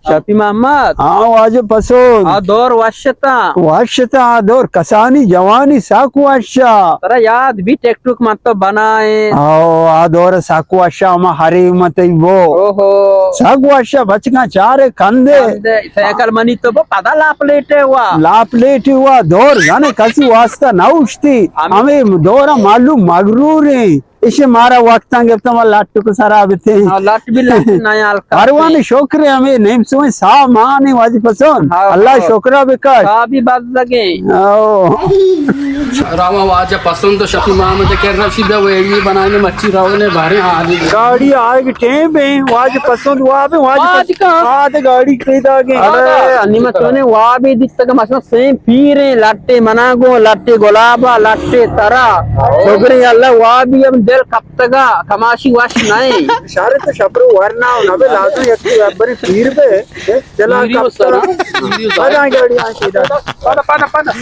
شپی محمد۔ ہاں واجہ پسند۔ آ دور وشتا۔ وشتا آ دور، کسانی جوانی سک وشا۔ ترا یاد بی ٹک ٹک من تو بنائیں۔ او آ دور سک وشا، ہما ہری متی بو۔ اوہو۔ سک وشا، بچکاں چارے کندے۔ کندے، سائیکل منی تو بو، پدا لاپ لیٹے ہوا۔ لاپ لیٹے ہوا، دور زانے کسی واسطہ نہ اوشتی۔ ہمیں ہمیں دور معلوم مغرور ہیں۔ ایشی مارا وقتاں گپتا ما لٹ کو سرا بتے۔ ہاں، لٹ بھی لٹ نیا ہلکا۔ پروان شکر ہے، ہمیں نیم سوئیں سا مانے واجہ پسند۔ ہاں، اللہ ہاں۔ شکر بکش۔ سا بھی بز لگے۔ او۔ راما واجہ پسند تو شفیع محمد کر رشید ویڈیو بنانے مچی راونے بارے حالی۔ گاڑی آئے گی ٹیم پہ واجہ پسند واب ہیں، واجہ واجہ پسند۔ کہاں؟ آدھے گاڑی پیدا گئے۔ ارے، انی مت تو نے واب ہی دیتا کہ مثلاً سیم پیریں، لٹے مناگو، لٹے گلابا، لٹے ترا۔ ہاں۔ شکر اللہ وابی ہم دل کپتگا، کماشی وش نہیں۔ شارے تو شپرو ورنا ہو، نبے لازم یک تو ابری پیر بے، چلا پیری و کپتگا۔ سرا، پیری و سرا۔ پدا گاڑی آن سیدھا۔ پدا، پدا، پدا۔